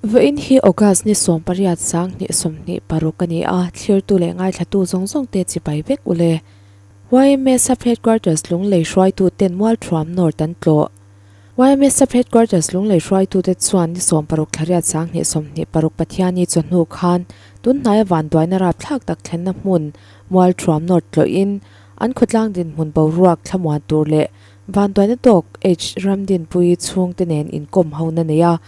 Vawiin hi August ni 18 2026 a ni a, thlirtu leh ngaithlatu zawng zawng te chipai vek u le. YMA Sub Headquarters Lunglei hruaitu ten Mualthuam North an tlawh. YMA Sub Headquarters Lunglei hruaitute chuan ni 16 thla riat 2026 Pathianni chawhnu khan tunhnaia vanduaina rapthlak tak thlenna hmun Mualthuam North tlawhin an khawtlang dinhmun boruak thlamuan tur leh vanduaina tawk H Ramdinpuii chhungte nen inkawm hona nei a,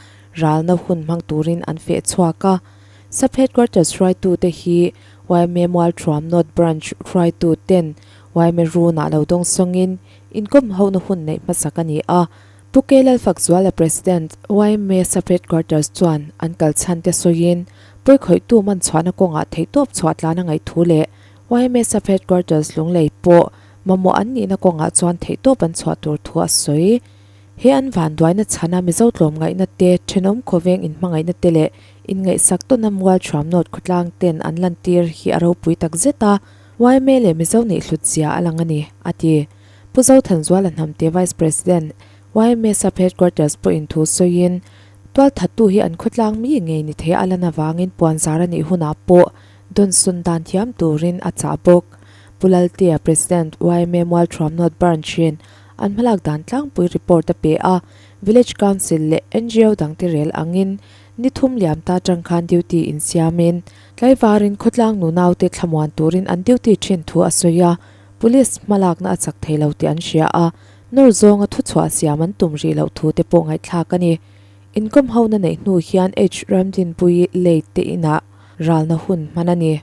ralna hun hmang turin an feh chhuak a. Sub Headquarters hruaitute hi YMA Mualthuam North Branch hruaituten YMA Runah lo dawngsawngin Inkawm hona hun neih hmasak a ni a, Pu K. Lalfakzuala President, YMA Sub Headquarters chuan an kal chhan te sawiin, pawikhawihtu man chhuahna kawngah theihtawp chhuah tlan a ngaih thu leh YMA Sub Headquarters Lunglei pawh mamawh an nihna kawngah chuan theihtawp an chhuah tur thu a sawi. He an vanduaina chhana Mizo tlawmngaihna te, thenawm khawveng inhmangaihna te leh inngaihsak tawna mual thuam nawt khawtlang ten an lantir hi a ropui tak zet a, YMA leh Mizo nih hlut zia a lang a ni, a ti. Pu Zothanzuala Hnamte Vice President, YMA Sub Headquarters pawhin thu sawiin, Tualthattu hi an khawtlang mi ngei ni thei a lan avangin puanzar a nih hunah pawh dawnsawn dan thiam turin a chah bawk. Pu Laltea, President, YMA Mualthuam North Branch-in an hmalak dan tlangpui report a pe a, Village Council leh ngo dangte rel angin Ni thum liam ta tang khan duty insiamin tlaivarin khawtlang nu naute thlamuan turin an duty thin thu a sawi a, police hmalakna a chak thei lo tih an hria a, nawr zawnga thuchhuah siam an tum rih loh thu te pawh ngaihthlak a ni. Inkawm hona neih hnu hian H Ramdinpuii late te inah ralna hun hman a ni.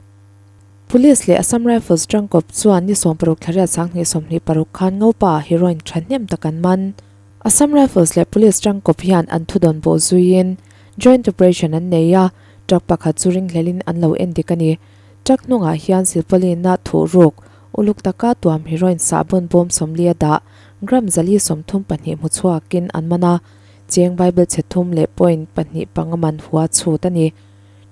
Police leh Assam Rifles tangkawp chuan ni 16 thla riat 2026 khan Ngopa ah heroin thahnem tak an man. Assam Rifles leh Police tangkawp hian an thudawn bawh zuiin joint operation an nei a, truck pakhat chu ringhlelin an lo en dik a ni. Truck hnungah hian silpauline-a thuh ruk, uluk taka tuam heroin sahbawn bawm 40 a dah, gram 432 hmu chhuakin an man a, cheng Bible chhe thum leh point pahnih panga man hua chhut a ni.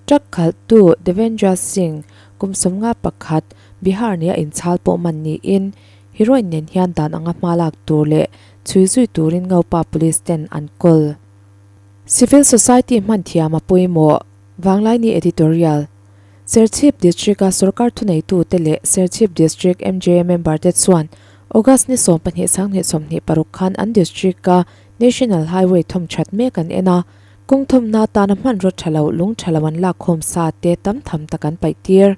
Truck khalhtu Devendra Singh kum 51, Bihar nia inchhal pawh man niin Heroin nen hian dan anga hma lak tur leh chhui zui turin Ngopa Police ten an kawl. Civil Society hman thiam a pawimawh, Vanglaini Editorial. Serchhip District-a sorkar thuneitute leh Serchhip District MJA member te chuan August ni 12 2026 khan an District-a National Highway thawm that mek an en a, kawng thawmna atana hmanraw tha lo, lung tha lo an lakkhawm sa te tam tham tak an paih tir.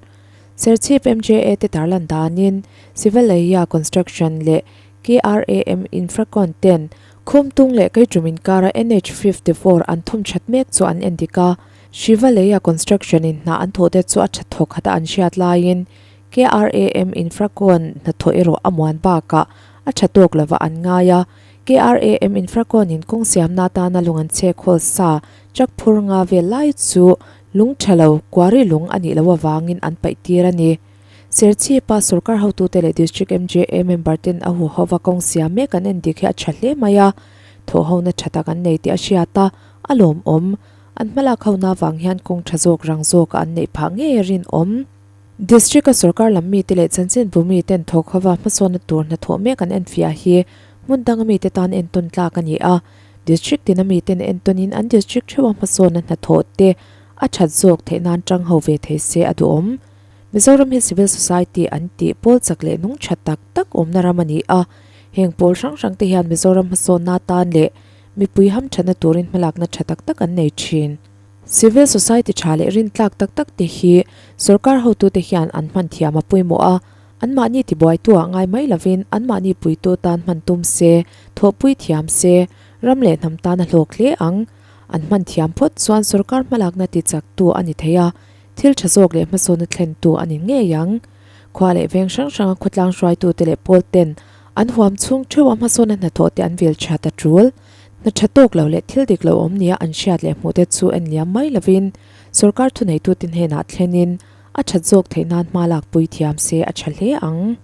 Serchhip MJA te tarlan danin Sivalaya Construction leh KRAM Infracon ten Khumtung leh Keitum inkara NH 54 an thawm that mek chu an en dik a, Sivalaya Construction in hna an thawh te chu a tha thawk khat a an hriat laiin KRAM Infracon hnathawh erawh a muan bakah a tha tawk lova an ngai a, KRAM Infracon in kawng siamna atana lung an chhek hawl sa truck phur nga vel lai chu Lung tha lo, kuari lung a nih loh avangin an paih tir a ni. Serchhipa sorkar hotute leh District MJA member ten a huhova kawng siam mek an en dik hi a tha hle mai a, thawhhona tha tak an nei tih a hriat a, a lawmawm. An hmalak hona avang hian kawng tha zawk rang zawka an neih phah ngei a rinawm. District-a sorkar lam mite leh chanchinbu miten thawk hova hmasawnna tur hnathawh mek an enfiah hi hmun danga mite tan entawn tlak a ni a, District tina miten entawnin an district theuha hmasawnna hnathawh te a that zawk theih nan tang ho ve thei se a duhawm. Mizoram hi civil society an tih pawl chak leh nung tha tak tak awmna ram a ni a, heng pawl hrang hrang te hian Mizoram hmasawnna atan leh mipui hamthatna turin hmalakna tha tak tak an nei thin. Civil society tha leh rintlak tak tak te hi sorkar hotute hian an hman thiam a pawimawh a, Anmahni tibuaituah ngai mai lovin anmahni puitu tan hman tum se, thawhpui thiam se, ram leh hnam tan a hlawk hle ang. An hman thiam phawt chuan sorkar hmalakna tichaktu a ni thei a, thil tha zawk leh hmasawnna thlentu a ni ngei ang. Khua leh veng hrang hranga khawtlang hruaitute leh pawlten an huam chhung theuha hmasawnna hnathawhte an vil that a tul. Hna tha tawk lo leh thil dik lo awm nia an hriat leh hmuhte chu en liam mai lovin sorkar thuneitute hnenah thlenin A that zawk theih nan hma lak pui thiam se a tha hle ang.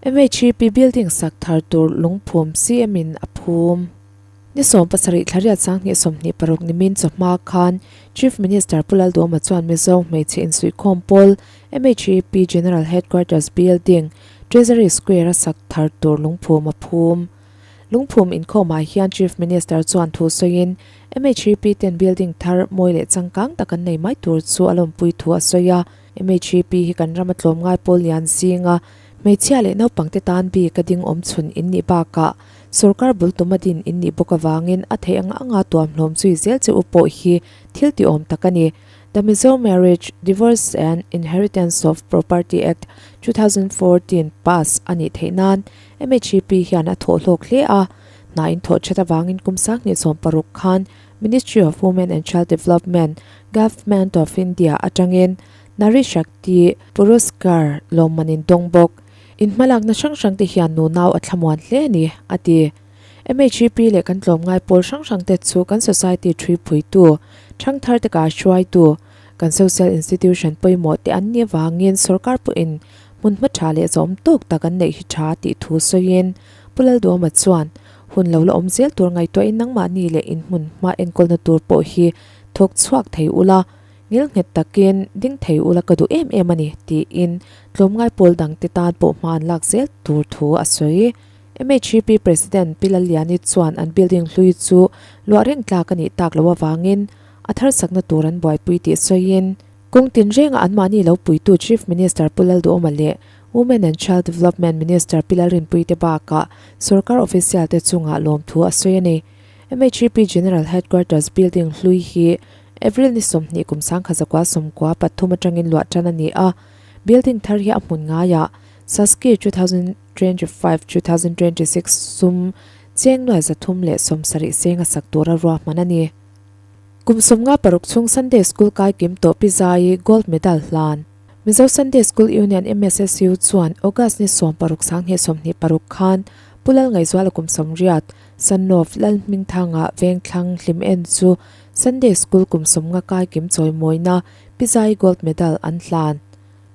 MHEP building sak thar tur lungphum CM in a phum. Ni 17 thla riat 2026 nimin chawhma khan Chief Minister Pu Lalduhoma chuan Mizo hmeichhe insuihkhawm pawl MHEP General Headquarters Building, Treasury Square a sak thar tur lungphum a phum. Lungphum inkhawmah hian Chief Minister chuan thu sawiin MHEP ten building thar mawi leh changkang tak an nei mai tur chu a lawmpui thu a sawi a. MHEP hi kan rama tlawmngai pawl lian zinga hmeichhia leh naupangte tan bik a ding awm chhun in nih bakah sorkar bul tuma din in nih bawk avangin a theih ang anga tuamhlawm zui zel che u pawh hi thil tiawm tak a ni. The Mizo Marriage, Divorce and Inheritance of Property Act, 2014 pass a nih theih nan MHEP hian a thawh hlawk hle a. Hna in thawh that avangin kum sanghnih 16 khan Ministry of Women and Child Development, Government of India atangin Nari Shakti Puruskar lawmman in dawng bawk. In hmalakna hrang hrang te hian nunau a thlamuan hle a ni, a ti. MHEP leh kan tlawmngai pawl hrang hrang te chu kan society thui phuitu, thangthar te ka hruaitu, kan social institution pawimawh te an nih avangin sorkar pawhin hmun hma tha leh zawm tawk tak an neih hi tha tih thu sawiin Pu Lalduama chuan hun lo la awm zel tur ngaihtuahin nangmahni leh in hmun hma enkawlna tur pawh hi thawk chhuak thei ula, ngilnghet takin ding thei ula ka duh em em a ni tiin tlawmngai pawl dangte tan pawh hma an lak zel tur thu a sawi. MHEP President Pi Lalliani chuan an building hlui chu luah reng tlak a nih tak loh avangin a thar sakna tur an buaipui tih sawiin, kawng tinrenga anmahni lo puitu Chief Minister Pu Lalduhoma leh Women and Child Development Minister Pi Lalrinpuii te bakah sorkar official te chungah lawmthu a sawi a ni. MHEP General Headquarters building hlui hi April ni 20 kum 1993 atangin luah tan a ni a, building thar hi a hmun ngaiah Saski 2025, 2026 sum cheng nuai 370 seng a sak tura ruahman a ni. Kum 56 chhung Sunday School kai kim tawh Pi Zaii Gold Medal hlan. Mizo Sunday School Union, MSSU, chuan August ni 16 2026 khan Pu Lalngaihzuala kum 80, Sanov Lalhmingthanga Vengthlang hlim en chu Sunday School kum 50 kai kim chawimawina Pi Zaii Gold Medal an hlan.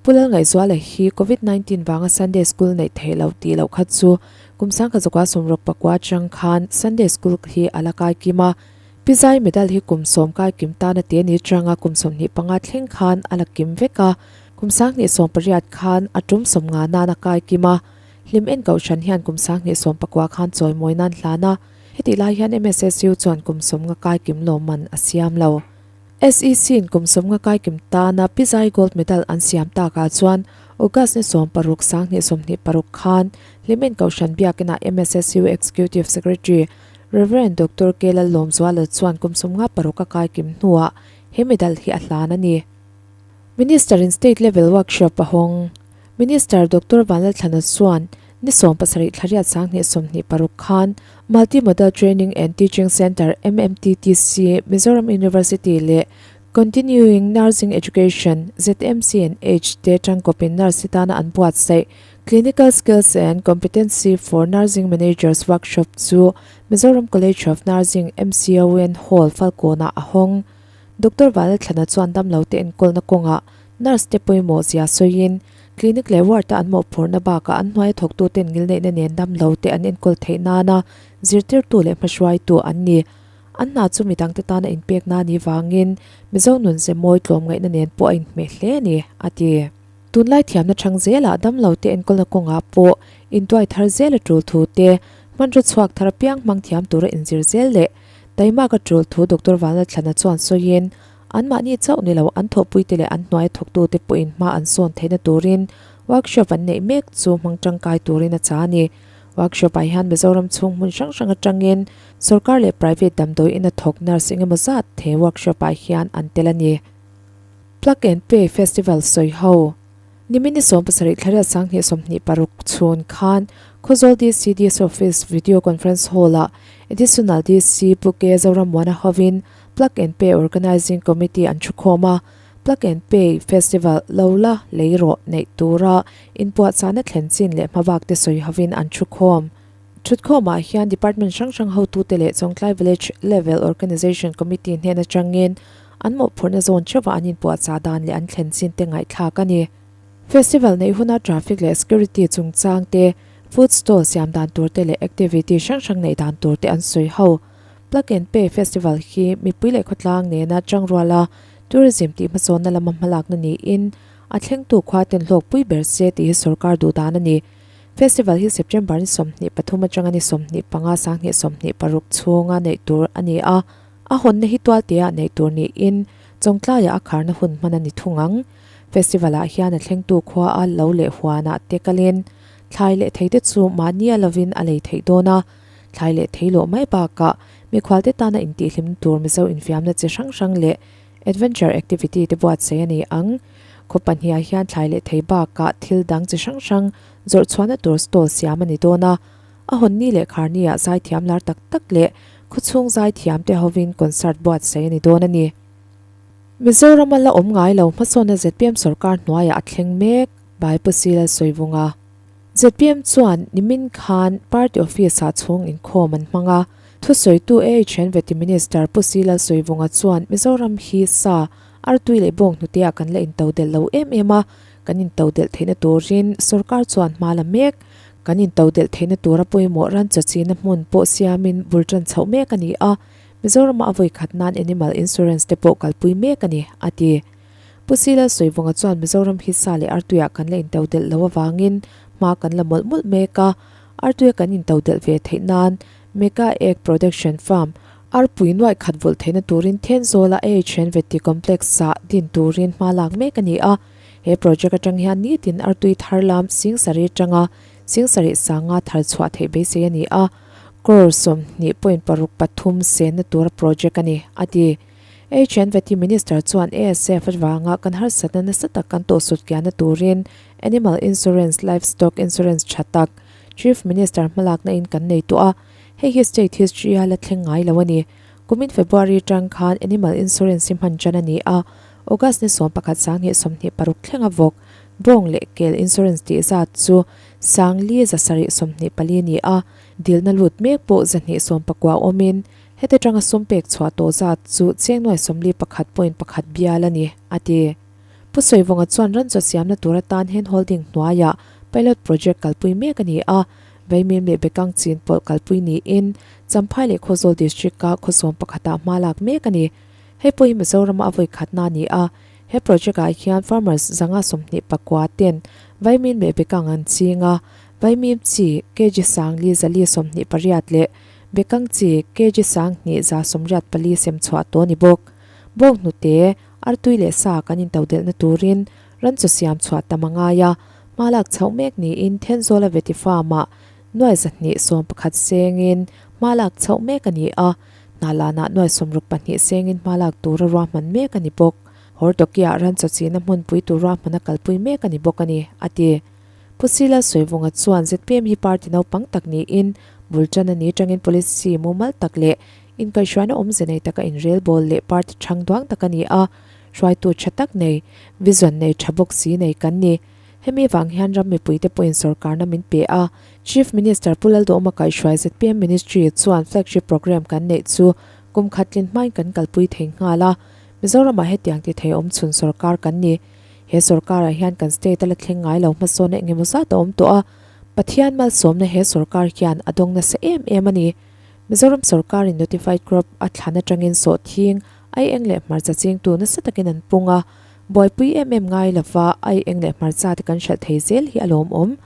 Pu Lalngaihzuala hi Covid 19 vanga Sunday School neih theih loh tih loh kha chu kum 1969 atang khan Sunday School hi a la kai kim a. Pi Zai medal hi kum 10 kai kim tana te ni atanga kum 25 thleng khan a la kim vek a. Kum 2018 khan a tum 50 nan a kai kim a. Hlim en kohhran hian kum 2019 khan chawimawi nan hlan a. Hetih lai hian MSSU chuan kum 50 kai kim lawmman a siam lo. SEC-in kum 50 kai kim tana Pi Zai Gold Medal an siam takah chuan August ni 16 2026 khan Hlimen Kohhran Biakinah MSSU Executive Secretary Rev. Doctor K. Lallawmzuala chuan kum 56 a kai kim hnuah he medal hi a hlan a ni. Minister-in State Level Workshop a hawng. Minister Doctor Vanlalthlana chuan ni 17 thlariat 2026 khan Multi Modal Training and Teaching Centre, MMTTC, Mizoram University leh Continuing Nursing Education, ZMCNH, te tangkawpin nurse tana an buatsaih Clinical Skills and Competency for Nursing Managers Workshop chu Mizoram College of Nursing, MCON, Hall, Falkawnah a hawng. Doctor Vanlalthlana chuan damlote enkawlna kawngah nurse te pawimawh zia sawiin, Clinic leh ward-a an mawhphurhna bakah an hnuaia thawktuten ngilneihna nen damlo te an enkawl theih nana zirtirtu leh hmahruaitu an ni. An hna chu midangte tana inpekna a nih vangin Mizo nun ze mawi tlawmngaihna nen pawh a inhmeh hle a ni, a ti. Tunlai thiamna chang zelah damlo te enkawlna kawngah pawh intuai thar zel a tul thu te, hmanraw chhuak thar apiang hmang thiam tura inzir zel leh taimak a tul thu Doctor Vanlalthlana chuan sawiin, Anmahni chauh ni lo an thawhpuite leh an hnuaia thawktute pawhin hma an sawn theihna turin workshop an neih mek chu hmang tangkai turin a cha a ni. Workshop-ah hian Mizoram chhung hmun hrang hrang atangin sorkar leh private damdawi ina thawk nurse engemaw zat he workshop-ah hian an tel a ni. Plug and Pay Festival sawi ho. Nimin ni 17 thlariat 2026 chhun khan Khawzawl DC DC Office Video Conference Hall-ah Additional DC Pu K Zorammuana hovin Plug and Pay Organising Committee an thukhawm a, Plug and Pay Festival lo la lei rawh neih tura inpuahchahna thlen chin leh hmabak te sawi hovin an thukhawm. Thutkhawmah hian Department hrang hrang hotute leh Chawngtlai Village Level Organisation Committee hnen atangin an mawhphurhna zawn theuhah an inpuahchah dan leh an thlen chin te ngaihthlak a ni. Festival neih huna traffic leh security chungchang te, food stall siam dan tur te leh activity hrang hrang neih dan tur te an sawi ho. Plug and Pay Festival hi mipui leh khawtlang nena tangruala tourism tih hmasawnna lama hmalakna niin a thlengtu khua ten hlawkpui ber se tih hi sorkar duh dan a ni. Festival hi September ni 23 atanga ni 25 2026 chhunga neih tur a ni a, a hawnna hi tualteah neih tur niin Chawngtlaiah a kharna hun hman a ni thung ang. Festival-ah hian a thlengtu khua a lo leh huanah te kalin thlai leh theite chu mahni a lovin a lei theih dawn a, thlai leh thei lawh mai bakah mikhualte tana intihhlimna tur Mizo infiamna chi hrang hrang leh Adventure activity te buatsaih a ni ang. Khaw pahniha hian thlai leh thei bakah thil dang chi hrang hrang zawrh chhuahna tur stall siam a ni dawn a. A hawn ni leh khar ni ah zaithiam lar tak tak leh khawchhung zaithiam te hovin concert buatsaih a ni dawn a ni. Mizoram a la awm ngai lo hmasawnna zpm sorkar hnuaiah a thleng mek, Bai Pu Sila Sawivunga. Zpm chuan nimin khan party office ah chhung inkhawm an hmang a. Thusawitu AHN Vety Minister Pu Sila Sawivunga chuan Mizoram hi sa, artui leh bawng hnuteah kan la intodelh lo em em a, kan intodelh theihna turin sorkar chuan hma la mek. Kan intodelh theihna tura pawimawh ran chawchina hmun pawh siamin bul tan chhoh mek a ni a, Mizorama a vawi khat nan Animal Insurance te pawh kalpui mek a ni, a ti. Pu Sila Sawivunga chuan Mizoram hi sa leh artuiah kan la intodelh lo avangin hma kan la mawlh mawlh mek a, artuia kan intodelh ve theih nan Mega Egg Production Farm, arpui nuaih khat vulh theihna turin Thenzawla AHN Vety Complex-ah din turin hma lak mek a ni a. He project atang hian nitin artui thar lam Singsari atanga Singsarih sanga thar chhuah theih beisei a ni a, crore 20.63 senna tura project a ni, a ti. AHN Vety Minister chuan ASF avanga kan harsatna nasa tak kan tawhsut kianna turin Animal Insurance, Livestock Insurance tha tak Chief Minister hmalakna in kan nei tawh a, hei hi state history a la thleng ngai lo a ni. Kumin February atang khan Animal Insurance hi hman tan a ni a, August ni 11 2026 thlenga vawk, bawng leh kel insurance tih zat chu 5724 a ni a, dilna lut mek pawh 219 awmin heti tanga sum pek chhuah tawh zat chu cheng nuai 41.1 bial a ni, a ti. Pu Sawivawnga chuan ran chaw siamna tur atan hand holding hnuaiah pilot project kalpui mek a ni a, Vaimim leh Bekang chin pawlh kalpui niin Champhai leh Khawzawl District-a khawsawm pakhatah hma lak mek a ni. Hei pawh hi Mizorama a vawi khatna a ni a, he project-ah hian farmers 124 ten Vaimim leh Bekang an ching a, Vaimim chi kg 4428 leh Bekang chi kg 2184 sem chhuah tawh a ni bawk. Bawnghnute Artui leh sa kan intodelhna turin ran chaw siam chhuah tam a ngai a, hma lak chhoh mek niin Thenzawla Vety Farm-ah nuai 211 sengin hma lak chhoh mek a ni a, Hnalanah nuai 62 sengin hma lak tura ruahman mek a ni bawk. Hortoki-ah ran chaw chihna hmunpui tur ruahmana kalpui mek a ni bawk a ni, a ti. Pu Sila Sawivunga chuan zpm hi party naupang tak niin bul tan a ni tangin policy mumal tak leh Inkaihhruaina awmze nei taka inrelbawl leh party chhang duang tak a ni a, hruaitu tha tak nei, vision nei tha bawk si nei kan ni. Hemi vang hian ram mipuite pawhin sawrkarna min pe a, Chief Minister Pu Lalduhawma kaihhruai zpm Ministry chuan flagship programme kan neih chu kum khat tlin hmain kan kalpui thei nghal a, Mizoramah hetiang ti thei awmchhun sawrkar kan ni. He sawrkarah hian kan state a la thleng ngai lo hmasawnna engemaw zat a awm tawh a, Pathian malsawmna he sawrkar hian a dawng nasa em em a ni. Mizoram sawrkarin notified crop a thlan atangin sawhthing, aieng leh hmarcha chingtu nasa takin an pung a, buaipui em em ngai lova aieng leh hmarcha te kan hralh thei zel hi a lawmawm.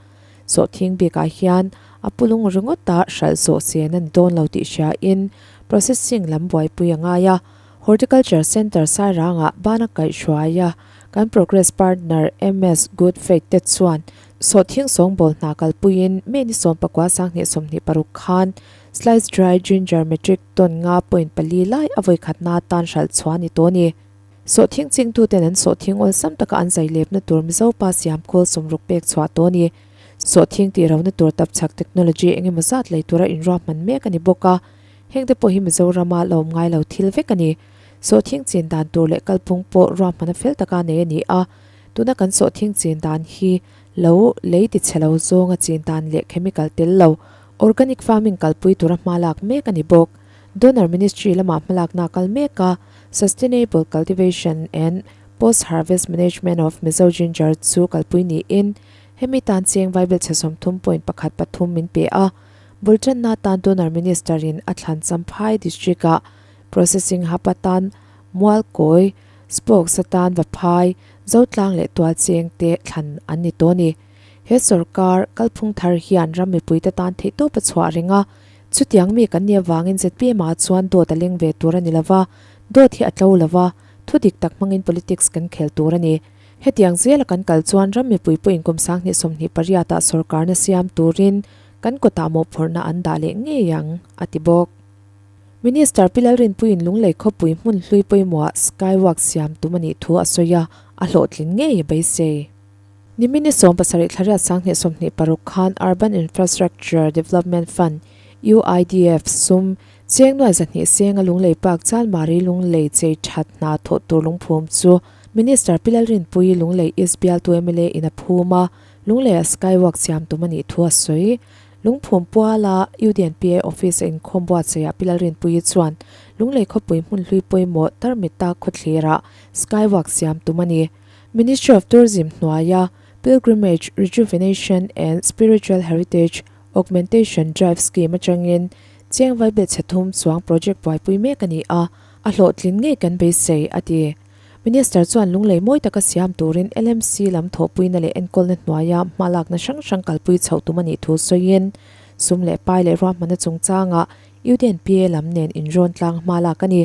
Sawhthing bikah hian a pulung ringawta hralh zawh sen a ni dawn lo tih hriain processing lam buaipui a ngai a, Horticulture Centre Sairangah bana kaihhruai a, kan progress partner MS Good Faith te chuan Sawhthing sawngbawl hna kalpuiin May ni 19 2026 khan slice dry ginger metric ton nga point pali lai a vawikhatna atan hralh chhuah a ni tawh a ni. Sawhthing chingtuten an sawhthing awlsam taka an zailepna tur Mizo pa siam khawl sawmruk pek chhuah tawh a ni. Sawhthing tih rona tur tapchhak technology engemaw zat lei tura inruahman mek a ni bawk a, hengte pawh hi Mizorama la awm ngai lo thil vek a ni. Sawhthing chin dan tur leh kalphung pawh ruahmana fel taka nei a ni a, Tuna kan sawhthing chin dan hi lo lei ti chhe lo zawnga chin dan leh chemical tel lo, organic farming kalpui tura hma lak mek a ni bawk. Donor Ministry lamah hmalakna a kal mek a, Sustainable Cultivation and Post Harvest Management of Mizo Ginger chu kalpui niin hemi tan cheng vaibel chhe 30.13 min pe a. Bul tanna atan Donor Minister in a thlan Champhai District-ah Processing Hub atan Mualkawi, Spokes atan Vaphai, Zotlang leh Tualcheng te thlan an ni tawh a ni. He sorkar kalphung thar hian ram mipuite tan theihtawp a chhuah reng a, chutiang mi kan nih avangin zpm ah chuan dawt a leng ve tur a ni lova, dawt hi a tlo lova, thu dik tak hmangin politics kan khel tur a ni. Hetiang zela kan kal chuan ram mipui pawhin kum 2028 ah sorkarna siam turin kan kawtah mawhphurhna an dah leh ngei ang, a ti bawk. Minister Pi Lalrinpuiin Lunglei khawpui hmun hlui pawimawhah skywalk siam tum a nih thu a sawi a, a hlawhtlin ngei a beisei. Nimin ni 17 thla riat 2026 khan Urban Infrastructure Development Fund, UIDF, sum cheng nuai 200 senga Lunglei Park Chalmari Lunglei chei that hna thawh tur lungphum chu Minister Pi Lalrinpuii Lunglei East bialtu mla in a phum a, Lungleiah skywalk siam tum a nih thu a sawi. Lungphum puala UDNPA office a inkhawm buatsaihah Pi Lalrinpuii chuan Lunglei khawpui hmun hlui pawimawh Tarmita khawthlirah skywalk siam tum a ni. Ministry of Tourism hnuaia Pilgrimage Rejuvenation and Spiritual Heritage Augmentation Drive Scheme atangin Chiang Vaibel chhe thum chuang project buaipui mek a ni a, a hlawhtlin ngei kan beisei, a ti. Minister chuan lunglei mawi taka siam turin LMC lam thawhpuina leh enkawlna hnuaia hmalakna hrang hrang kalpui chhoh tum a nih thu sawiin, sum leh pai leh ruahmanna chungchangah UDNPA lam nen inrawn tlang hmalak a ni.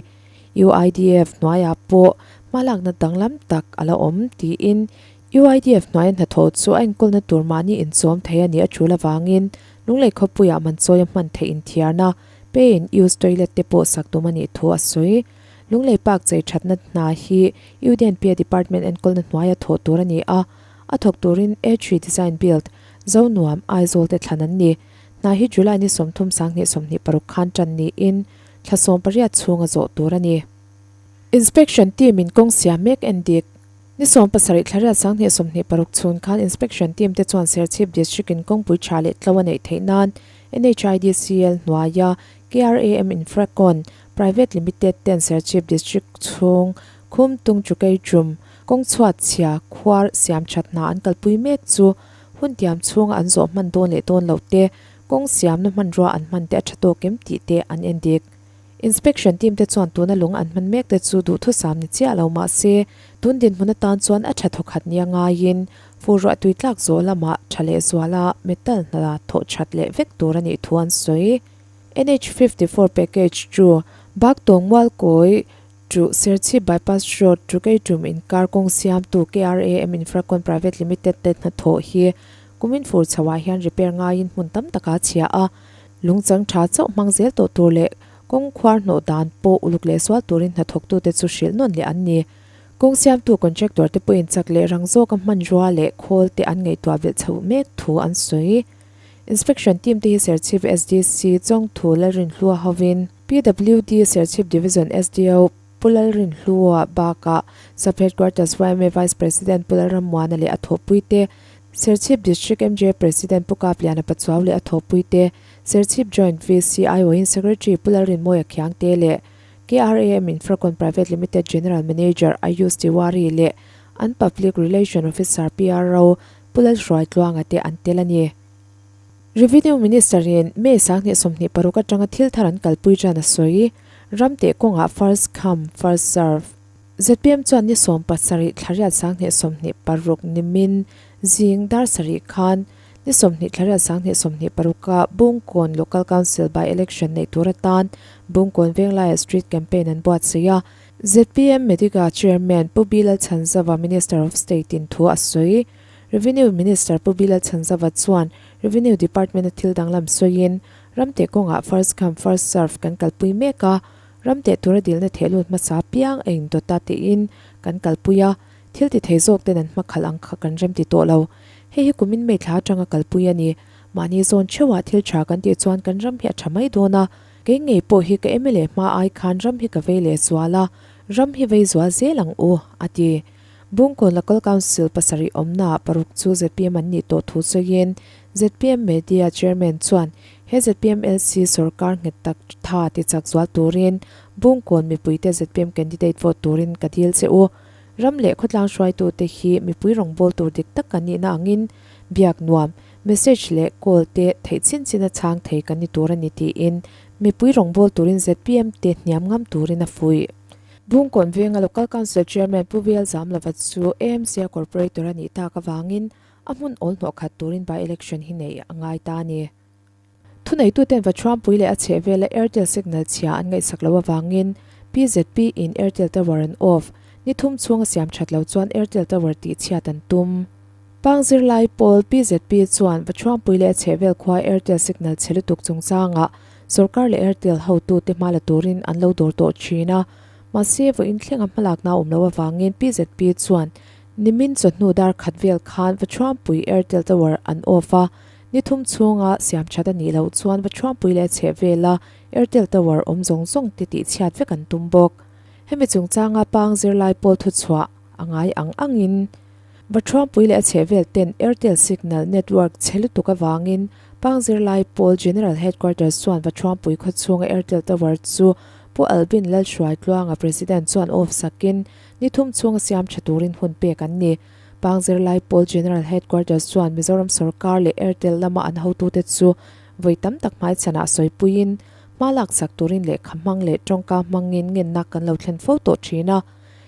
UIDF hnuaiah pawh hmalakna danglam tak a la awm tiin UIDF hnuaia hnathawh chu a enkawlna tur mahni inchawm thei a nih a tul avangin Lunglei khawpuiah manchawia hman theih inthiarna, pay and use toilet te pawh sak tum a nih thu a sawi. Lunglei Park chei thatna hna hi UDNPA Department enkawlna hnuaia thawh tur a ni a, a thawk turin A3 Design Build, Zonuam, Aizawl te thlan an ni. Hna hi July ni 30 2026 khan tan niin Thla 18 chhunga zawh tur a ni. Inspection team in kawng siam mek en dik. Ni 17 thla riat 2026 chhun khan Inspection team te chuan Serchhip District in kawngpui tha leh tlo a neih theih nan NHIDCL hnuaia KRAM Infracon Private Limited ten Serchhip District chhung Khumtung Chukeichum kawng chhuat chhia khuar siam that hna an kalpui mek chu hun tiam chhunga an zawh hman dawn leh dawn loh te Kawng siamna hmanrua an hman te a tha tawk em tih te an en dik. Inspection team te chuan tuna lung an hman mek te chu duhthusam ni chiah lo mah se, tun dinhmun atan chuan a tha thawkhat nia ngaiin fur ruah tui tlak zawh lamah tha leh zuala metal hna thawh that leh vek tur a nih thu an sawi. NH 54 package chu Baktawng Mualkawi Chu Serchhip Bypass Road Trukeitum inkar kawng siamtu KRAM Infracon Private Limited te hnathawh hi kumin fur chhoah hian repair ngaiin hmun tam taka a chhia a, lungchang tha chauh hmang zel tawh tur leh kawng khuar hnawh dan pawh uluk leh sual turin hnathawktute chu hrilh nawn leh an ni. Kawng siamtu contractor te pawhin chak leh rang zawka hmanrua leh khawl te an ngaihtuah belh chhoh mek thu an sawi. Inspection team te hi Serchhip SDC Chawngthu Lalrinhlua hovin PWD Serchhip Division SDO Pu Lalrinhlua bakah Sub Headquarters yma Vice President Pu Lalrammuana leh a thawhpui te, Serchhip District MJ President Pu Kapliana Pachuau leh a thawhpui te, Serchhip Joint VC aiawhin Secretary Pu Lalrinmawia Khiangte leh KRAM Infracon Private Limited General Manager Ayush Tiwari leh an Public Relation Officer PRO Pu Lalhruaitluanga te an tel a ni. Revenue Minister in May 2026 atanga thil thar an kalpui tan a sawi. Ram teh kawngah first come, first serve. Zpm chuan ni 17 thla riat 2026 nimin zing dar sarih khan ni 20 thla riat 2026 ah Bungkawn Local Council by election neih tur atan Bungkawn Venglaiah street campaign an buatsaih a. Zpm Medica Chairman Pu Bilal Chhanzava Minister of State in thu a sawi. Revenue Minister Pu Bilal Chhanzava chuan Revenue Department a thil danglam sawiin ram teh kawngah first come first serve kan kalpui mek a, ram teh tura dilna thehlut hmasa piang a indawt a tiin kan kalpui a, thil ti thei zawk ten an hmakhalh ang kha kan rem ti tawh lo. Hei hi kumin May thla atanga kalpui a ni. Mahni zawn theuhah thil tha kan tih chuan kan ram hi a tha mai dawn a, Kei ngei pawh hi ka mla hma ai khan ram hi ka vei leh zual a, ram hi vei zual zel ang u, a ti. Bungkawn Local Council pasarih awmnaah paruk chu zpm an nih tawh thu sawiin zpm Media Chairman chuan he zpm LC sawrkar nghet tak tha tichak zual turin Bungkawn mipuite zpm candidate vote turin ka dil che u. Ram leh khawtlang hruaitute hi mipui rawngbâwl tur dik tak kan nihna angin biak nuam Message leh call te theih chin chin a chhang thei kan ni tur a ni tiin mipui rawngbâwl turin zpm te hniam ngam turin a fuih. Bungkawn venga Local Council Chairman Pu VL Zamlova chu AMC-a Corporator a nih tak avangin a hmun awl hnawh khat turin by-election hi neih a ngai ta a ni. Thuneituten Vachuampui leh a chhehvela Airtel signal chhia an ngaihsak loh avangin PZP in Airtel tower an off. Ni thum chhung a siam that lo chuan Airtel tower tih chhiat an tum. Pang zirlai pawl PZP chuan Vachuampui leh a chhehvel khua Airtel signal chhe lutuk chungchangah sorkar leh Airtel hotute hma la turin an lo dawr tawh thin a. Mahse, vawiin thlenga hmalakna a awm loh avangin PZP chuan nimin chawhnu dar khat vel khan Vachuampui Airtel tower an off a. Ni thum chhunga siam that a nih loh chuan va thuampui leh chheh vela Airtel Tower awm zawng zawng te tih chhiat vek an tum bawk. Hemi chungchanga pang zirlai pawl thuchhuah a ngai ang angin va thuampui leh a chheh vel ten Airtel signal network chhe lutuk avangin pang zirlai pawl General Headquarters chuan va thuampui khawchhunga Airtel Tower chu Pu Albin Lalhruaitluanga President chuan off sakin ni thum chhunga siam tha turin hun pek an ni. Pang zirlai pawl General Headquarters chuan Mizoram sorkar leh Airtel lama an hotute chu vawi tam tak hmaichhanah sawipuiin hma laksak turin lehkha hmang leh tawngka hmangin ngenna kan lo thlen fo tawh thin a.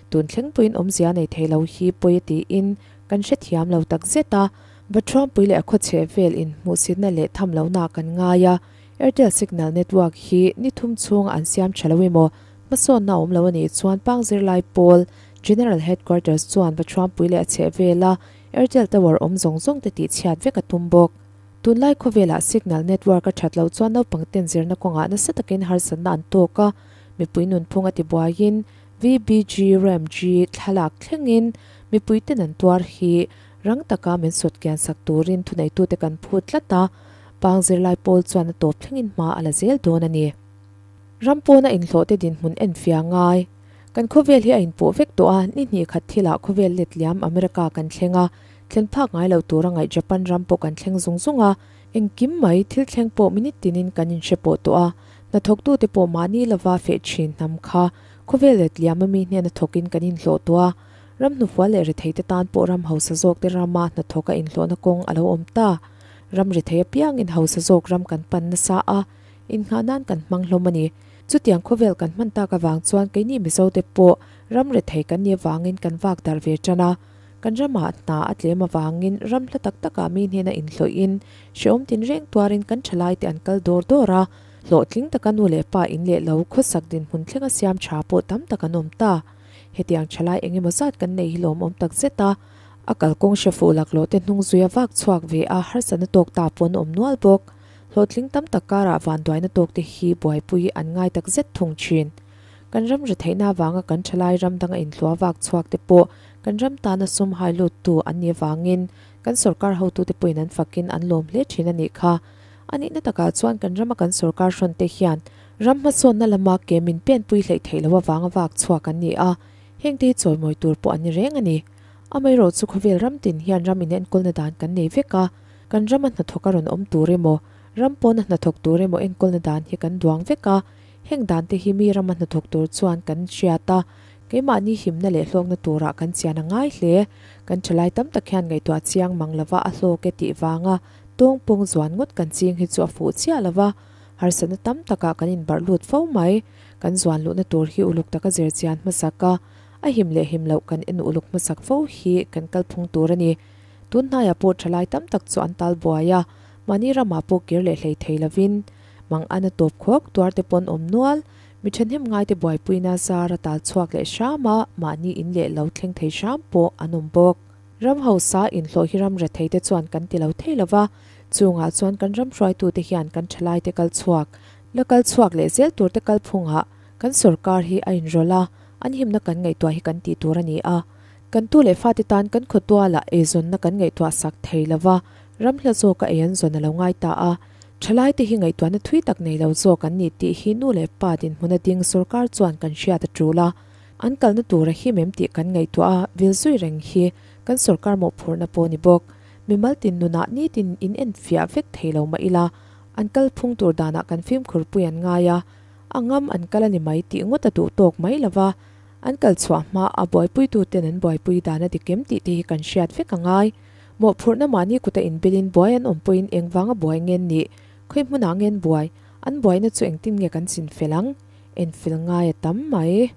Tun thlengpuiin awmzia nei thei lo hi pawi a tiin kan hrethiam lo tak zet a. Vathuampui leh a khawchheh vel inhmuhsitna leh tham lohna kan ngai a. Airtel signal network hi ni thum chhunga an siam tha lo emaw hmasawnna a awm lo a nih chuan Pang zirlai pawl General Headquarters chuan Vathuampui leh a chheh vela Airtel Tower awm zawng zawng te tih chhiat vek a tum bawk. Tunlai khawvelah signal network a that loh chuan naupang ten zirna kawngah nasa takin harsatna an tawk a, mipui nunphung a ti buaiin VBG RAM G thlalak thlengin mipui ten an tuar hi rang taka min sawt kian sak turin thuneitute kan phut tlat a, pang zirlai pawl chuan a tawp thlengin hma a la zel dawn a ni. Ram pawna inhlawhte dinhmun enfiah ngai. Kan khawvel hi a inpawh vek tawh a, ni hnih khat thilah khawvel let liam America kan thleng a, thlen phak ngai lo tura ngaih Japan ram pawh kan thleng zung zung a, engkim mai thil thleng pawh minute tinin kan inhre pawh tawh a, hnathawktute pawh mahni lova feh thin hnam kha khawvel let liam ami hnena thawkin kan inhlawh tawh a, ram hnufual leh retheite tan pawh ram hausa zawkte rama hnathawka inhlawhna kawng a lo awm ta. Ram rethei apiangin hausa zawk ram kan pan nasa a, Innghah nan kan hmang hlawm a ni. Chutiang khawvel kan hman tak avang chuan keini Mizote pawh ram rethei kan nih avangin kan vak darh ve tan a. Kan ramah hna a tlem avangin ram hla tak takah mi hnena inhlawhin hrehawm tinreng tuarin kan thalaite an kal dawr dawr a. Hlawhtling taka nu leh pa in leh lo khawsak dinhmun thlenga siam tha pawh tam tak an awm ta. Hetiang thalai eng emaw zat kan nei hi lawmawm tak zet a. A kalkawng hre fuh laklawh te hnung zuia vak chhuak ve a harsatna tawk ta pawh an awm nual bawk. Hlawhtling tam tak karah vanduaina tawkte hi buaipui an ngai tak zet thung thin. Kan ram retheihna avanga kan thalai ram danga inhlua vak chhuak te pawh kan ram tana sum hai luttu an nih avangin kan sorkar hotute pawhin an fakin an lawm hle thin a nih kha. A nihna takah chuan kan rama kan sorkar hrawnte hian ram hmasawnna lama ke min penpui hleih theih loh avanga vak chhuak an ni a, hengte hi chawimawi tur pawh an ni reng a ni. Amaherawh chu khawvel ram tin hian ram inenkawlna dan kan nei vek a. Kan rama hnathawk a rawn awm tur emaw, ram pawna hnathawk tur emaw enkawlna dan hi kan duang vek a, heng dan te hi mi rama hnathawk tur chuan kan hriat a, keimahni himna leh hlawkna turah kan chian a ngai hle. Kan thalai tam tak hian ngaihtuah chiang mang lova a hlawk e tih vanga tawngpawng zuan ngawt kan ching hi chu a fuh chiah lova, harsatna tam takah kan inbarh lut fo mai. Kan zuan luhna tur hi uluk taka zir chian hmasak a, a him leh him loh kan en uluk hmasak fo hi kan kalphung tur a ni. Tun hnaiah pawh thalai tam tak chu an tal buai a, mahni ramah pawh kir leh hlei thei lovin mang an a tawp khawk tuar te pawn awm nual, mi thahnem ngaite buaipuina zar a tal chhuak leh hram a, mahni in leh lo thleng thei hram pawh an awm bawk. Ram hausa inhlawh hi ram rethei te chuan kan ti lo thei lova, chungah chuan kan ram hruaitute hian kan thalaite kal chhuak, la kal chhuak leh zel turte kalphungah kan sorkar hi a inrawlh a, an himna kan ngaihtuah hi kan tih tur a ni a. Kan tu leh fate tan kan khawtualah eizawnna kan ngaihtuah sak thei lo va, ram hla zawka ei an zawn a lo ngai ta a. Thalaite hi ngaihtuahna thui tak nei lo zawk an ni tih hi nu leh pa dinhmuna ding sorkar chuan kan hriat a tul a. An kalna tur a him em tih kan ngaihtuah a, vil zui reng hi kan sorkar mawhphurhna pawh ni bawk. Mimal tin nunah nitin in enfiah vek thei lo mah ila, an kalphung tur danah kan fimkhurpui an ngai a, a ngam an kal a ni mai tih ngawt a duh tawk mai lo va. An kal chhuah hma a buaipuituten an buaipui dan a dikem tih te hi kan hriat vek a ngai. Mawhphurhna mahni kuta inbilin buai an awm pawhin engvanga buai ngen nih, khawi hmunah ngen buai, an buaina chu engtin nge kan chin fel ang? Enfil ngai a tam mai.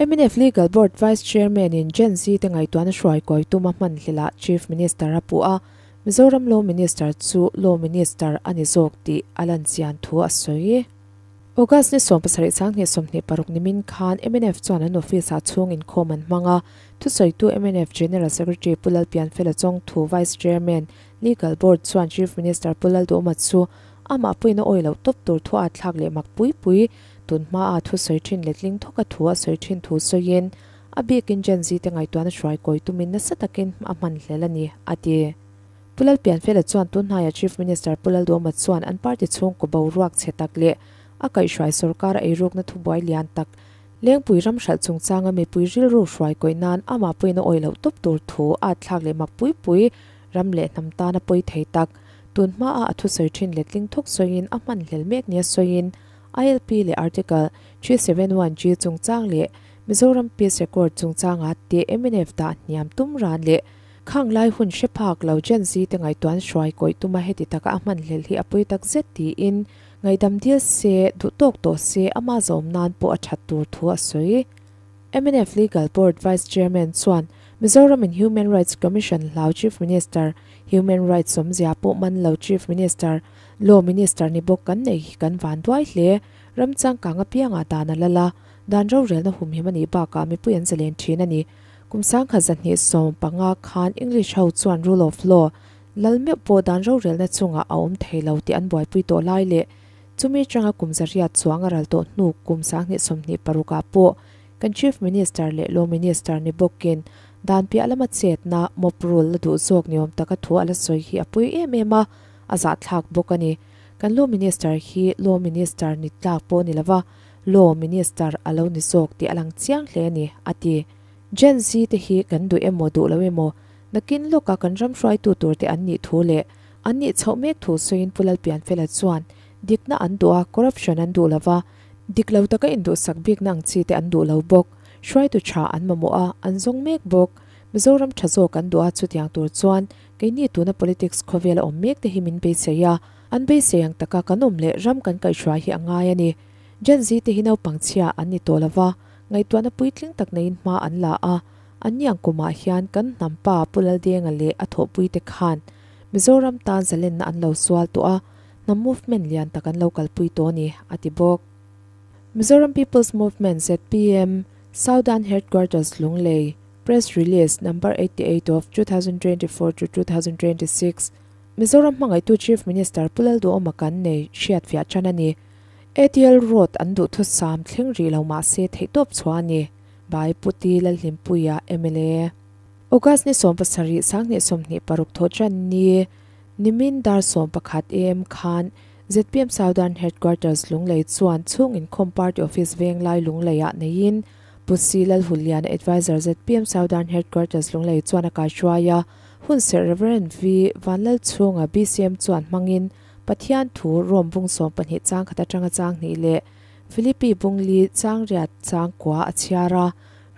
Mnf Legal Board Vice Chairman in Gen Z te ngaihtuahna hruai kawi tuma hman hlilah Chief Minister a puh a, Mizoram Law Minister chu Law Minister a ni zawk tih a lan chian thu a sawi. August ni 17 sanghnih 26 nimin khan mnf chuan an office ah chhung inkhawm an hmang a, thusawitu mnf General Secretary Pu Lalpianfela Chawngthu Vice Chairman Legal Board chuan Chief Minister Pu Lalduhawma chu amah pawhin a awi loh tawp tur thu a thlak leh mak pui pui tun hmaa thusawi thin letling thawka thu a sawi thin thu sawiin a bikin Gen Z te ngaihtuahna hruai kawi tumin nasa takin a hman hlel a ni, a ti. Pu Lalpianfela chuan tun hnaiah Chief Minister Pu Lalduhawma chuan an party chhungkaw boruak chhe tak leh a kaihhruai sorkar a eirukna thubuai lian tak Lengpui ram hralh chungchanga mipui rilru hruai kawi nan amah pawhin a awih loh tawp tur thu a thlak leh mak pui pui ram leh hnam tana pawi thei tak tun hmaa a thusawi thin letling thawk sawiin a hman hlel mek nia sawiin ILP leh Article 371G chungchang leh Mizoram Peace Accord chungchanga te mnf dah hniam tum ran leh khang lai hun hre phak lo Gen Z te ngaihtuan hruai kawih tuma heti taka a hman hlel hi a pawi tak zet tiin Ngaihdam dil se, duh tawk tawh se, ama zawm nan pawh a that tur thu a sawi. Mnf Legal Board Vice Chairman chuan Mizoram in Human Rights Commission hlau Chief Minister, Human Rights awmzia pawh man lo Chief Minister, Law Minister ni bawk kan nei hi kan van duai hle. Ram changkang apiangah dan a lal a, dan rorelna humhim a nih bakah mipui an zalen thin a ni. Kum 1975 khan English ho chuan Rule of Law, Lal meuh pawh dan rorelna chungah a awm thei lo tih an buaipui tawh lai leh chumi atanga kum zariat chuang a ral tawh hnu kum 2026 ah pawh kan Chief Minister leh Law Minister ni bawkin dan piah lama chetna mob rule la duh zawk ni awm taka thu a la sawi hi a pui em em a, a zahthlak bawk a ni. Kan Law Minister hi Law Minister ni tlak pawh ni lova Law Minister a lo ni zawk tih a lang chiang hle a ni, a ti. Gen Z te hi kan duh emaw duh lo emaw Nakin lawka kan ram hruaitu turte an nih thu leh an nih chhoh mek thu sawiin Pu Lalpianfela chuan dikna an duh a, corruption an duh lova, dik lo taka induhsak bikna ang chi te an duh lo bawk. Hruaitu tha an mamawh a, an zawng mek bawk. Mizoram tha zawk an duh a, chutiang tur chuan keini tuna politics khawvela awm mek te hi min beisei a, an beisei ang taka kan awm leh ram kan kaihhruai hi a ngai a ni. Gen Z te hi naupang chhia an ni tawh lova, ngaihtuahna puitling tak neiin hma an la a, An niang kumah hian kan hnam pa Pu Laldenga leh a thawhpuite khan Mizoram tan zalenna an lo sual tawh a, hnam movement lian tak an lo kalpui tawh a ni, a ti bawk. Mizoram People's Movement, zpm, Southern Headquarters Lunglei, Press Release Number 88 of 2024 to 2026, Mizoram hmangaihtu Chief Minister Pu Lalduhawma kan nei hriatfiah tan a ni. ATL Road an duhthusam thleng rih lo mahse theihtawp chhuah a ni. By Pu T Lalhlimpuia mla. August ni 17 2026 thawh tan ni nimin dar 11 am khan zpm Southern Headquarters Lunglei chuan chhung inkhawm Party Office Venglai Lungleiah neiin Pu C Lalhuliana Advisor zpm Southern Headquarters Lunglei chuan a kaihruai a, hunserh Rev V Vanlalchhunga bcm chuan hmangin Pathian thu Rome bung 12 chang khat atanga chang hnih leh Philippi Bungli changriat changkua a chhiar a,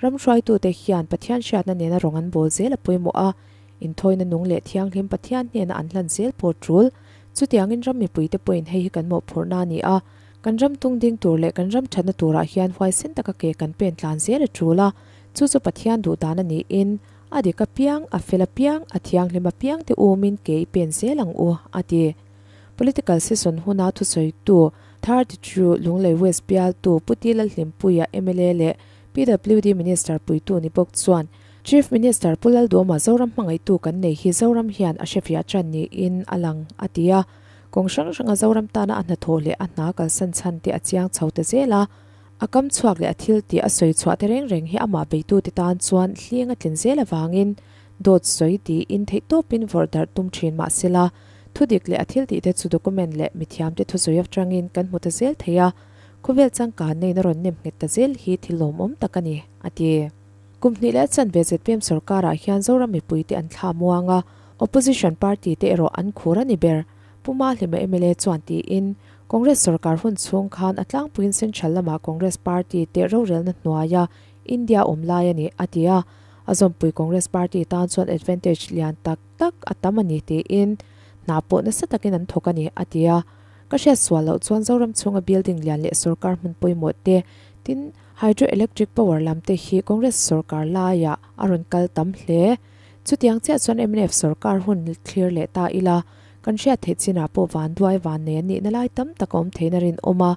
ram hruaitute hian Pathian hriatna nena rawng an bawl zel a pawimawh a, inthawina nung leh thianghlim Pathian hnena an hlan zel pawh tul. Chutiangin ram mipuite pawhin hei hi kan mawhphurhna a ni a, kan ram tung ding tur leh kan ram thatna turah hian huaisen taka ke kan pen tlan zel a tul a, chu chu Pathian duhdan a niin a dik apiang, a fel apiang, a thianghlim apiang te umin ke i pen zel ang u, a ti. Political session huna thusawitu 32 Lunglei West bialtu Pu T Lalhlimpuia mla leh PWD Minister puitu ni bawk chuan Chief Minister Pu Lalduhawma Zoram hmangaihtu kan nei hi Zoram hian a hrefiah tan niin a lang a ti a. Kawng hrang hranga Zoram tana a hnathawh leh a hna kalsan chhan te a chiang chho ta zel a. A kam chhuak leh a thil tih a sawi chhuah te reng reng hi amah beitute tan chuan hling a tlin zel avangin dawt sawi tiin theihtawpin vawrh darh tum thin mah sela Thudik leh a thiltihte chu document leh mithiamte thusawi atangin kan hmu ta zel thei a, khawvel changkan neiin a rawn nem nghet ta zel hi thil lawmawm tak a ni, a ti. Kum hnih leh a chanve zpm sorkarah hian Zoram mipuite an thla muang a, opposition party te erawh an khur a ni ber, Pu Mahlima mla chuan tiin, Congress sorkar hun chhung khan a tlangpuiin central lamah Congress party te rorelna hnuaia India awm lai a ni, a ti a, a zawmpui Congress party tan chuan advantage lian tak tak a tam a ni tiin hna pawh nasa takin an thawk a ni, a ti a. Ka hriat sual loh chuan Zoram chhunga building lian leh sorkar hmun pawimawh te Tin, Hydro Electric Power lam te hi Congress sorkar laiah a rawn kal tam hle. Chutiang chiah chuan mnf sorkar hun thlir leh ta ila, kan hriat theih chinah pawh vanduai vannei an nihna lai tam tak a awm theiin a rinawm a.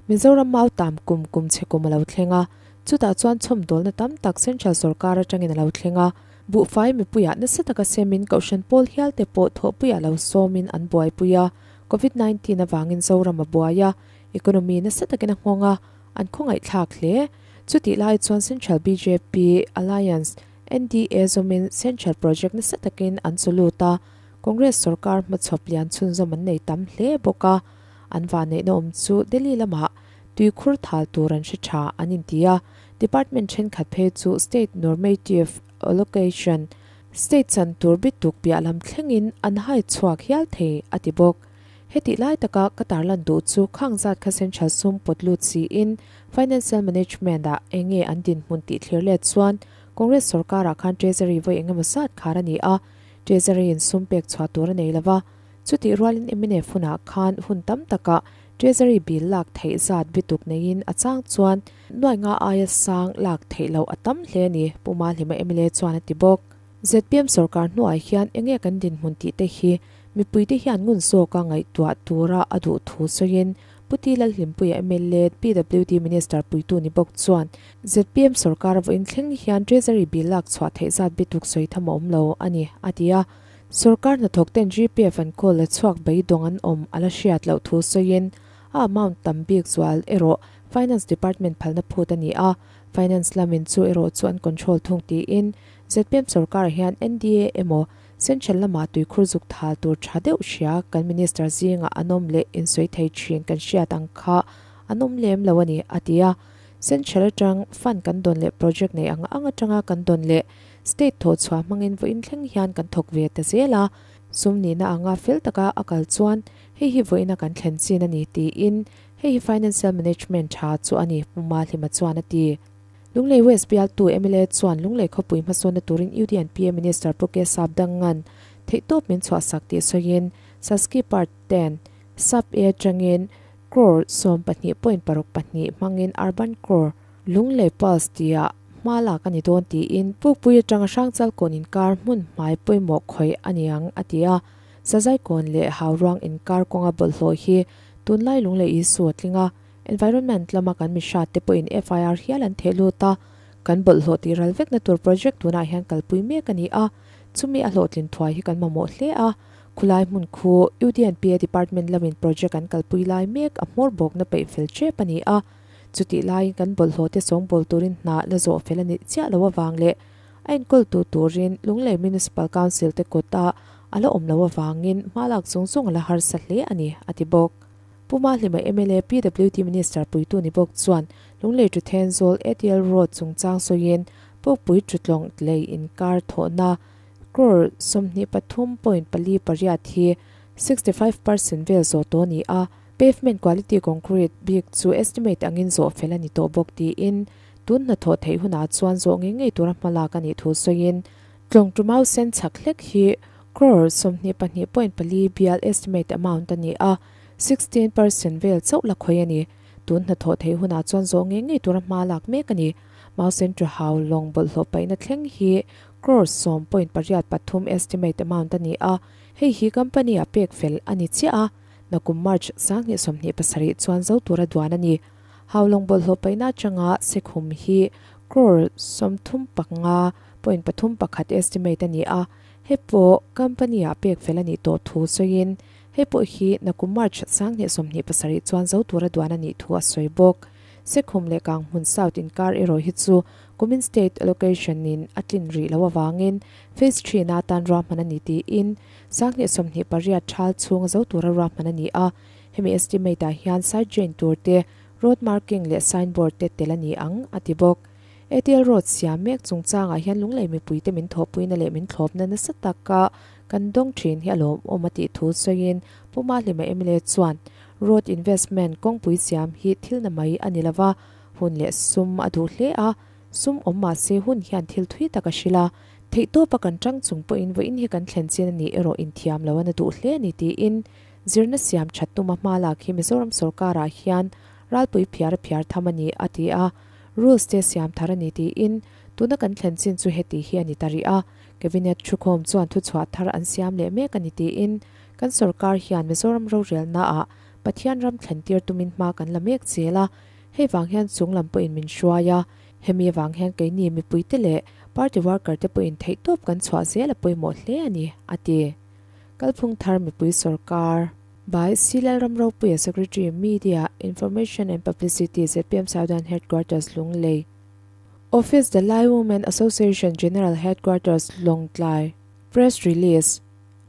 Mizoram mautam kum kum chhe kum a lo thleng a, chutah chuan chhawmdawlna tam tak Central sorkar atangin a lo thleng a. Buhfai mipuiah nasa taka semin Kohhran pawl hial te pawh thawhpuiah lo sawmin an buaipui a, Covid 19 avangin Zoram a buai a, economy nasa takin a nghawng a, an khawngaihthlak hle. Chutih lai chuan Central bjp Alliance, NDA zawmin Central project nasa takin an chu lut a, Congress sorkar hmachhawp lian chhunzawm an nei tam hle bawk a, an vanneihna awm chu Delhi lamah tuikhur thal tur an hre tha an inti a, department thenkhat phei chu state normative allocation, state chan tur bituk piah lam thlengin an hai chhuak hial thei a ti bawk. Hetih lai taka ka tarlan duh chu khang zat kha Central sum pawt lut siin Financial Management ah enge an dinhmun tih thlir let chuan Congress sorkarah khan Treasury vawi engemaw zat khar a ni a, Treasury in sum pek chhuah tur a nei lova, chutih rualin mnf hunah khan hun tam takah Treasury bill lak theih zat bituk neiin a chang chuan nuai nga aia sang lak theih loh a tam hle a ni, Pu Mahlima mla chuan a ti bawk. Zpm sorkar hnuai hian enge kan dinhmun tih te hi mipuite hian ngun zawka ngaihtuah tura a duh thu sawiin Pu T Lalhlimpuia mla PWD Minister puitu ni bawk chuan zpm sorkar a vawiin thleng hian Treasury bill lak chhuah theih zat bituk sawi tham a awm lo a ni, a ti a. Sorkar hnathawk ten GPF an kawl la chhuak beidawng an awm a la hriat loh thu sawiin a amount tam bik zual erawh Finance Department phalna phut a ni a, Finance lamin chu erawh chu an control thung tiin zpm sorkarah hian NDA emaw Central lama tuikhur zuk thal tur tha deuh hria kan Minister zingah an awm leh insawi thei thin kan hriat ang kha an awm lem lo a ni, a ti a. Central atang fund kan dawn leh project nei ang ang atanga kan dawn leh state thawhchhuah hmangin vawiin thleng hian kan thawk ve ta zel a, sum nihna anga fel taka a kal chuan hei hi vawiina kan thlen chin a ni tiin hei hi financial management tha chu a ni, Pu Mahlima chuan a ti. Lunglei West bialtu mla chuan Lunglei khawpui hmasawnna turin UDNPA Minister Pu K Sapdangan theihtawp min chhuahsak tih sawiin Saski Part ten Sub A atangin crore 12.62 hmangin Urban Crore Lunglei Pulse tia hma lak a ni dawn tiin Pukpui atanga Hrangchal kawn inkar hmun hmai pawimawh khawih a ni ang a ti a. Sazai kawn leh Hauruang inkar kawnga bawlhhlawh hi tunlai Lunglei Isu a tling a. Environment lama kan mihrat te pawhin FIR hial an theh lut a, kan bawlhhlawh tih ral vekna tur project tunah hian kalpui mek a ni a, chumi a hlawhtlin thuai hi kan mamawh hle a. Khulai hmun khu UDNPA department lamin project an kalpui lai mek a hmawr bawkna peih fel tep a ni a, chutih laiin kan bawlhhlawh te sawngbawl turin hna la zawh fel a nih chiah loh avang leh a enkawltu turin Lunglei Municipal Council te kawta a la awm loh avangin hma lak zung zung a la harsa hle a ni, a ti bawk. Pu Mahlima mla PWD Minister puitu ni bawk chuan Lunglei to Thenzawl ATL Road chungchang sawiin Pukpui Tutlawng lei inkar thawhna crore 23.48 hi 65 percent vel zawh tawh a ni a, pavement quality concrete bik chu estimate angin zawh fel a ni tawh bawk tiin tun hnathawh theih hunah chuan zawh ngei ngei tura hmalak a nih thu sawiin Tlawng to Mau sen chhak hlek hi crore 22.4 bial estimate amount a ni a, 16 percent vel chauh la khawi a ni. Tun hnathawh theih hunah chuan zawh ngei ngei tura hma lak mek a ni. Mau Centre Hau lawng bawlhhlawh paihna thleng hi crore 10.83 estimate amount a ni a, hei hi company-ah pek fel a ni chiah a, nakum March 2027 chuan zo tura duan a ni. Hau lawng bawlhhlawh paihna atanga sekhum hi crore 35.31 estimate a ni a, hei pawh company-ah pek fel a nih tawh thu sawiin Hei pawh hi nakum March 2027 chuan zo tura duan a nih thu a sawi bawk. Sekhum leh Kanghmun South inkar erawh hi chu kumin State Allocation in a tlin rih loh avangin Phase three na atan ruahman a ni tiin 2028 thal chhunga zo tura ruahman a ni a. Hemi estimate ah hian side drain tur te, road marking leh sign board te tel a ni ang, a ti bawk. ATL Road siam mek chungchangah hian Lunglei mipuite min thawhpuina leh min thlawpna nasa taka kan dawng thin hi a lawmawm a tih thu sawiin Pu Mahlima mla chuan Road investment kawngpui siam hi thil na mai a ni lova, hun leh sum a duh hle a, sum awm mah se hun hian thil thui tak a hrilh a, theihtawpa kan tang chung pawhin vawiin hi kan thlen chin a nih erawh inthiam lo a na duh hle a ni tiin zirna siam that tuma hma lak hi Mizoram sorkarah hian Ralpui phiar a phiar tham a ni, a ti a. Rules te siam thar a ni tiin tuna kan thlen chin chu heti hi a ni ta rih a. Cabinet thukhawm chuan thuchhuah thar an siam leh mek a ni tiin kan sorkar hian Mizoram rorelnaah Pathian ram thlen tir tumin hma kan la mek zel a. Hei vang hian chung lam pawhin min hruai a. Hemi avang hian keini mipuite leh party worker te pawhin theihtawp kan chhuah zel a pawimawh hle a ni, a ti. Kalphung thar mipui sorkar. By C. Lalramropuia Secretary, Media, Information and Publicity, zpm Southern Headquarters, Lunglei. Office, The Lai Women Association General Headquarters, Lawngtlai. Press Release,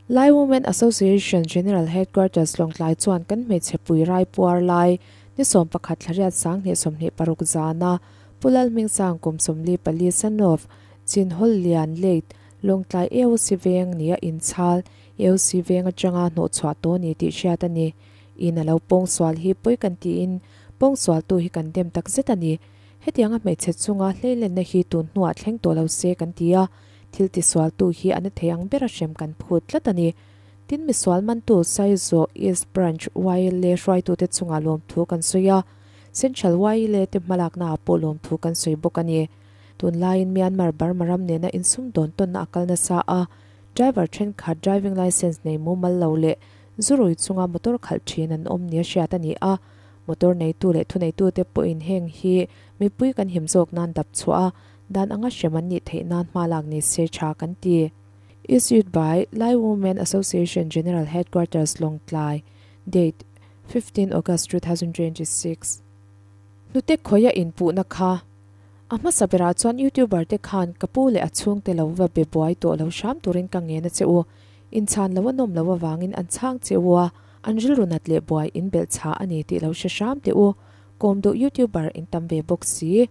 Lai Women Association General Headquarters, Lawngtlai chuan kan hmeichhe pui rai puar lai ni 11 thlariat 2026 zana Pu Lalhmingsang kum 44 Sanov, Chinhawl Lian Late, Lawngtlai AOC veng nia inchhal AOC veng atanga hnawhchhuah tawh ni tih hriat a ni. In a lo pawngsual hi pawi kan tiin pawngsualtu hi kan dem tak zet a ni. Hetianga hmeichhe chunga hleilenna hi tun hnuah thleng tawh lo se kan ti a, thil tisualtu hi a na thei ang bera hrem kan phut tlat a ni. Tin misual mantu Saizaw East Branch YLA hruaitute chungah lawmthu kan sawi a, Central YLA te hmalaknaah pawh lawmthu kan sawi bawk a ni. Tunlaiin Myanmar Burma ram nena insumdawn tawnna a kal nasa a, Driver thenkhat driving licence nei mumal lo leh zu rui chunga motor khalh thin an awm nia hriat a ni a. Motor neitu leh thuneitute pawhin heng hi mipui kan him zawk nan dap chhuah a, dan anga hrem an nih theih nan hma lak ni se tha kan ti. Issued by Lai Women Association General Headquarters Lawngtlai, Date, 15 August 2026. Hnute khawia inpuhna kha. A hmasa berah chuan YouTuber te khan ka pu leh a chhungte lo va be buai tawh lo hram turin ka ngen a che u. Inchhan lo a nawm loh avangin an chhang che u a, an rilru nat leh buai in belh chha a ni tih lo hre hram teh u. Kawm duh YouTuber in tam ve bawk si.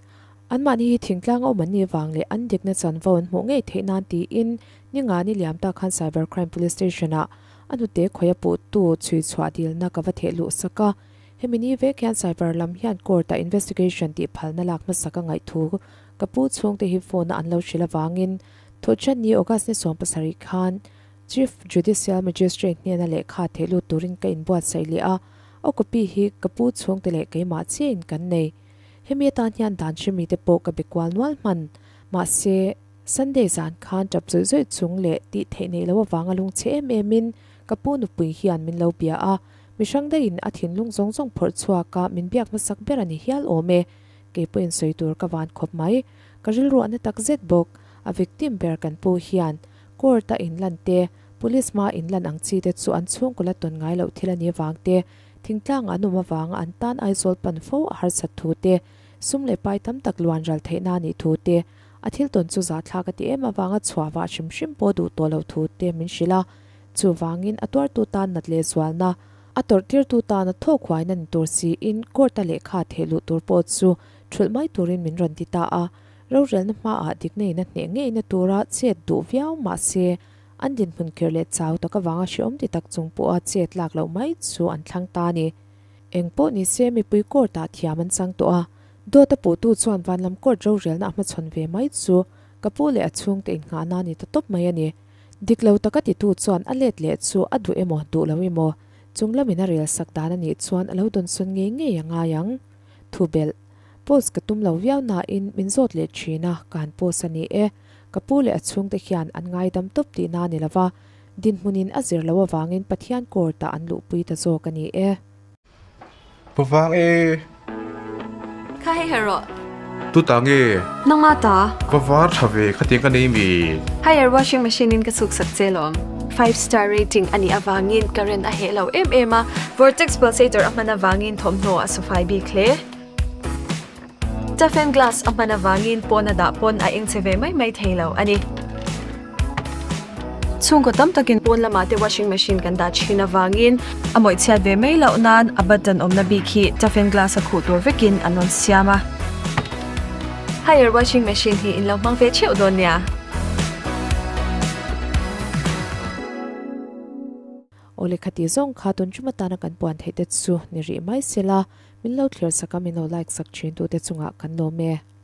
Anmahni hi thingtlang a awm an nih vang leh an dikna chanvo an hmuh ngei theih nan tiin ni nga ni liam tak khan Cyber Crime Police Station ah a hnute khawih a puhtu chhui chhuah dilna ka va theh luh sak a. Hemi ni vek hian cyber lam hian court ah investigation tih phalna lak hmasak a ngaih thu ka pu chhungte hi phone a an lo hrilh avangin Thawhṭan ni August ni 17 khan Chief Judicial Magistrate hnena lehkha theh lut turin ka inbuatsaih leh a, a copy hi ka pu chhungte leh keimah chiahin kan nei. Hemi atan hian dan hremi te pawh ka be kual nual hman. Mahse, Sunday zan khan ṭap zawih zawih chung leh tih theih neih loh avanga lungchhe em emin ka pu nupui hian min lo bia a, Mi hrang daihin a thinlung zawng zawng phawrh chhuak a min biak hmasak ber a ni hial awm e. Kei pawhin sawi tur ka van khawp mai. Ka rilruahna tak zet bawk. A victim ber kan pu hian court a inlan te, police hmaa inlan ang chi te chu an chhungkaw la tawn ngai loh thil a ni avang te, thingtlangah an awm avanga an tan Aizawl pan fo a harsat thu te, sum leh pai tam tak luan ral theihna a nih thu te, a thil tawn chu zahthlak a ti em avanga chhuah vah hrim hrim pawh duh tawh loh thu te min hrilh a. Chuvangin a tuartu tan nat leh zualna, a tawrhtirtu tana thawk huaina ni tur siin court-a lehkha theh luh tur pawh chu thulh mai turin min rawn ti ta a. Rorelna hmaah dikna in a hneh ngeina tura chet duh viau mah se, an dinhmun kir leh chau tak avanga hrehawm ti tak chung pawha chet lak loh mai chu an thlang ta a ni. Eng pawh ni se mipui court-ah thiam an chang tawh a, dawt a puhtu chuan vanlam court rorelna a hmachhawn ve mai chu ka pu leh a chhungte innghahna a ni ta tawp mai a ni. Dik lo taka titu chuan a let leh chu a duh emaw duh lo emaw, chung lamin a rel sak dan a nih chuan a lo dawnsawn ngei ngei a ngai ang. Thu belh, Post ka tum lo viau nain min zawt leh thin a, ka han post a ni e. Ka pu leh a chhungte hian an ngaidam tawp tihna a ni lova, dinhmunin a zir loh avangin Pathian court-ah an luhpui ta zawk a ni e. Ka vang e. Kha hei her rawh. Tu ta nge? Nangma ta. Ka var tha ve khatiang ka nei mi. Haier washing machine in ka chhuk sak che lawm. Five star rating a nih avangin current a heh lo em em a, vortex pulsator a hman avangin thawmhnaw a sufai bik hle. Toughen glass a hman avangin pawn a dah pawn a eng che ve mai mai thei lo a ni. Chhungkaw tam takin pawn lamah te washing machine kan dah thin avangin a mawih chhiat ve mai loh nan a button awmna bik hi toughen glass a khuh tur vekin an rawn siam a. Haier washing machine hi in lo hmang ve theuh dawn nia. Aw lehkha tih zawng kha tun ṭum atana kan puan theih te chu ni rih mai sela, min lo thlir sak a, min lo like sak ṭhin tute chungah kan lawm e.